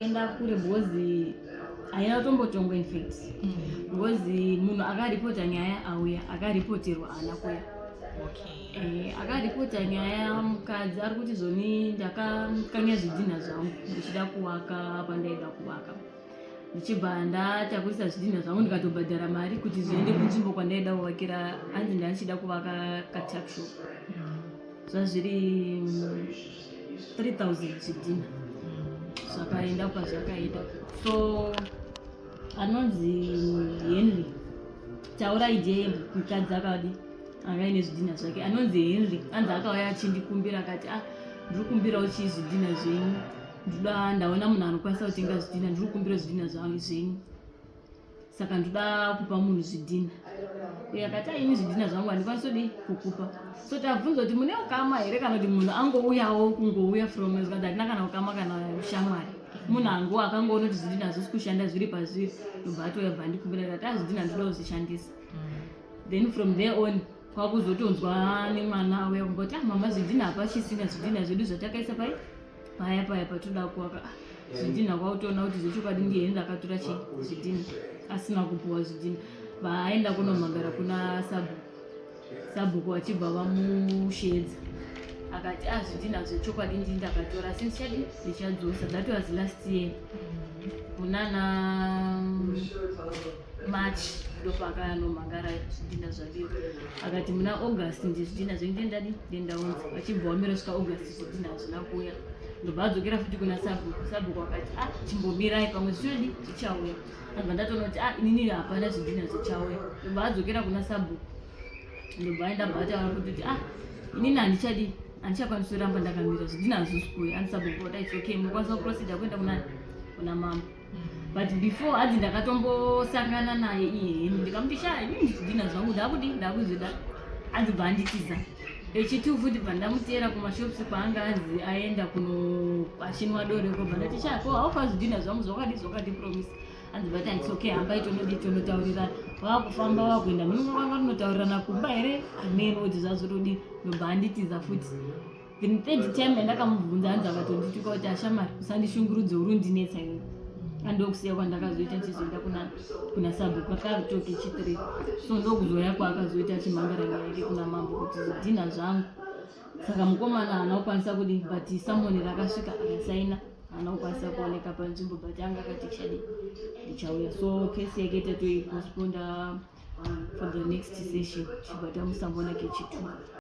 Enda kure because haina kutombotongwa in fact because munhu akaripota nyaya auya, akaripoterwa haana kuya. Akaripota nyaya mukadzi ari kuti zvoni ndakakanya zvidhinha zvangu ndichida kuvaka pandaida kuvaka, ndichibva ndatakurisa zvidhinha zvangu, ndikatobhadhara mari kuti zviende kunzvimbo kwandaida kuvakira. Hanzi ndandichida kuvaka katuckshop, zvazviri 3000 zvidhinha zvakaenda kwazvakaenda. So anonzi Henry Taurai je, mukadzi akadi anga aine zvidhinha zvake anonzi Henry, anzi akauya achindikumbira akati, "Ah, ndiri kumbirawo chii zvidhinha zvenyu, ndoda ndaona munhu anokwanisa kutenga zvidhinha, ndiri kukumbira zvidhinha zvenyu, saka ndoda kupa munhu zvidhinha." Uye akati, "Aini zvidhinha zvangu handikwanisi kudi kukupa." So tabvunza kuti mune ukama here kana kuti munhu angouyawo kungouya from, zvikati hatina kana ukama kana ushamwari, munhu ango akangoona kuti zvidhinha zvisi kushanda zviri pazviri, ndobva atouya bva ndikumbira kati, "A, zvidhinha ndoda kuzvishandisa." Then from there on kwakuzotonzwa nemwana auya kumba kuti, "Ah, mama, zvidhinha hapachisina, zvidhinha zvedu zvatakaisa pai paya paya patoda kuvaka." Ah, zvidhinha kwakutoona kuti zvechokwadi ndiye ndakatora chi zvidhinha asina kupuwa zvidhinha. Vaenda kunomhangara kuna sabhuku, sabhuku vachibva vamushedza, akati, "A, zvidhinha zvechokwadi ndii ndakatora, asi ndichadi ndichadzosa." That was last year munana March, ndopakanomhangara zvidhinha zvabiwa. Akati muna August ndi zvidhinha zvenyu ndendadi ndendaunza. Vachibva vamira svika August, zvidhinha hazvina kuuya. Ndobva adzokera futi kuna sabhuku, sabhuku akati, "A, chimbomirai, pamwe zvichodi zvichauya." Abva ndatoona kuti, "A, inini hapana zvidhinha zvichauya." Ndobva adzokera kuna sabhuku, ndobva aenda bva ataura futi kuti, "Ah, inini handichadi, handichakwanisi kuramba ndakamira, zvidhinha hazvisi kuuya." Andi sabhuku kuti, "It's okay, munokwanisa kuproceeda kuenda kuna mambo." But before hadzi ndakatombosangana naye iye, ndikamuti, "Sha, inini zvidhinha zvangu ndakudi ndakuzvida." Anzi bva anditiza echitu futi, bva ndamutera kumashops kwaanga anzi aenda kuno achinwa doro iko. Bva ndati, "Sha, ko haufa zvidhinha zvangu zvakadi zvakadi promise?" Anzi bati, "It's okay, hambai tonodi tonotaurirana." Vakufamba vakuenda munonga kwanga rinotaurirana kumba here ameno kuti zvazvotodi, ndobva anditiza futi. Then third time yandakamubvunza, hanzi akatondituka kuti, "Ashamari, usandishungurudze, uri undinetsa iwewe." Andokusiya kwandakazoita ndichizoenda kuna sabhuku akatoke chi3. So ndokuzoya kwaakazoita achimhangara nyaya yake kuna mambo kuti zvidhinha zvangu. Saka mukomana haana kukwanisa kudi, but summon rakasvika akasaina, haana kukwanisa kuoneka panzvimbo, but anga akati chadi ndichauya. So kesi yake tatoipostponda for the next session, chibva tamusummona kechi2.